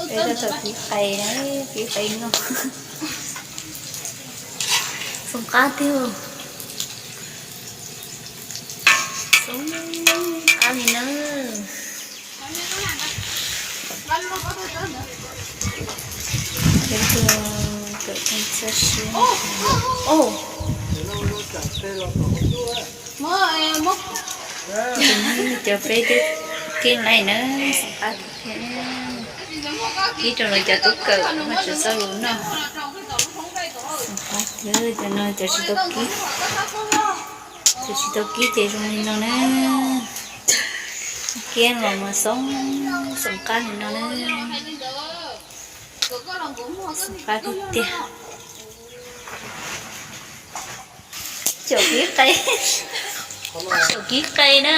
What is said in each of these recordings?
Peb tab tom kib qe na, kib qe noj. Xoom qab tiag, xoom qab li na. Peb tuaj kawm txhua siab. Cov peb twb kib laij na, xoom qab tiag tiag. Kib rau lawv cov tub kawm ho tseem txoj lus noj. Xoom qab tiag, cov no cov tsis tau kib, cov tsis tau kib ces zoo li no na. Kib los mas xoom, xoom qab li no na. Xoom qab tiag tiag. Caum kib qe, caum kib qe na.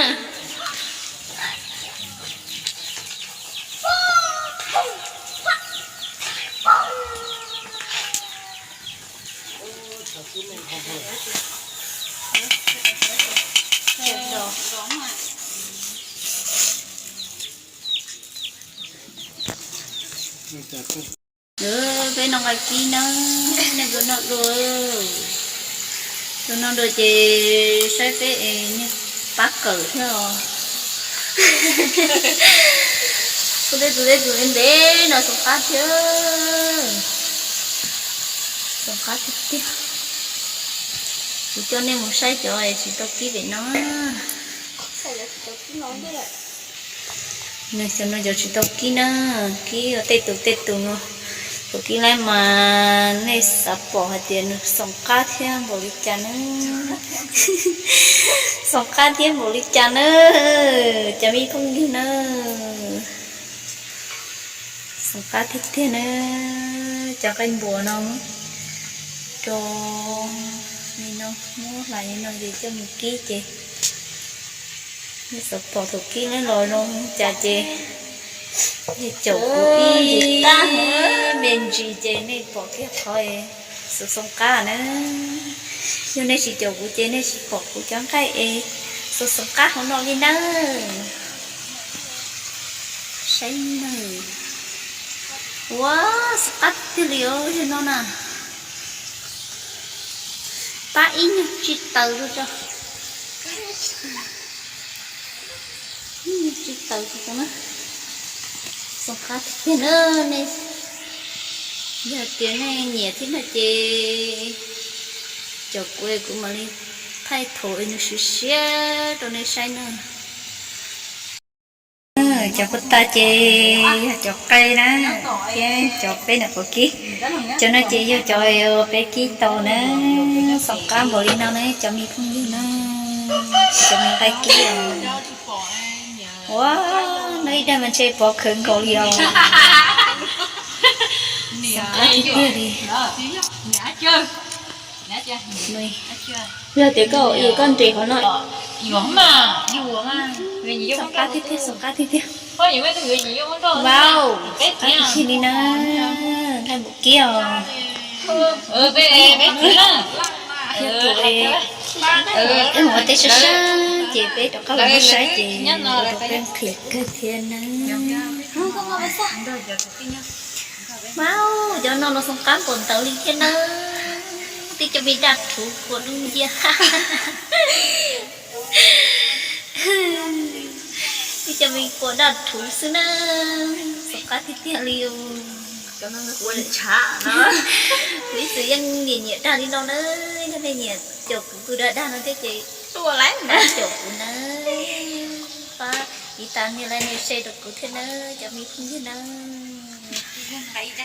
Peb noj nqaij kib na, nej puas noj dua? Tus noj dua ces saib peb es nej pab kawm thiab os. Kuv tej tus tej tus ntev ntev no xoom qab thiab, xoom qab tiag tiag. Kuv coj nej mus saib cov tsis tau kib pem no. Nws cov no cov tsis tau kib na, kib tej tus tej tus no, kuv kib laij mas nej xav pom hais tias nws xoom qab thiab npaum li cas na. Xoom qab thiab npaum li cas na, cov me phooj ywg na. Xoom qab tiag tiag na. Cov nqaij npuas no muab rau li no, muab hlais li no ces coj mus kib ces nej xav pom thaum kib nej los zoo cas ces nej caum kuv ib me ntsis ces nej pom kiag qhov xov xoom qab na. Yog nej tsis caum kuv ces nej tsis pom kuv cov nqaij es xov xoom qab hauv no li nawb. Saib nawb. Ua, xoom qab tiag li os yog no na. Pab ib nyuag tsis taws rau tso. Ib nyuag tsis taws rau tso na. Xoom qab tiag tiag na. Nej, yog tias nej nyiam thiab no ces caum kuv, kuv mam li thaij thaum nws siav siav rau nej saib na. Cov puag ta ces yog cov qe na, thiab cov peb nram qab kib. Cov no ces yog cov peb kib tau na, xoom qab npaum li no na cov me phooj ywg na, cov me nqaij kib os. Ua, no ib daim mas ntshe pov khawv nkaus li os. Xoom qab tiag tiag li. Yog tias koj, koj nres qhov no. Xoom qab tiag tiag, xoom qab tiag tiag. Vau, qab tiag li na, nqaij npaum kib os. Peb mus ua teb sab sab ces peb rov qab los saib ces rau peb nqhis kawg thiab na. Vau, cov no los xoom qab npaum ntawd li thiab na. Tib cov me daj rhuv kua dub nciab. Tib cov me kua daj rhuv xwb na. Xoom qab tiag tiag li os. Kuv ib txwm yeej nyiam nyiam dag li no na. Yog nej nyiam caum kuv tus dag dag no thiab ces tuaj lawm na, caum kuv na. Pab tiv tas nias like nias share rau kuv thiab na, cov me phooj ywg na.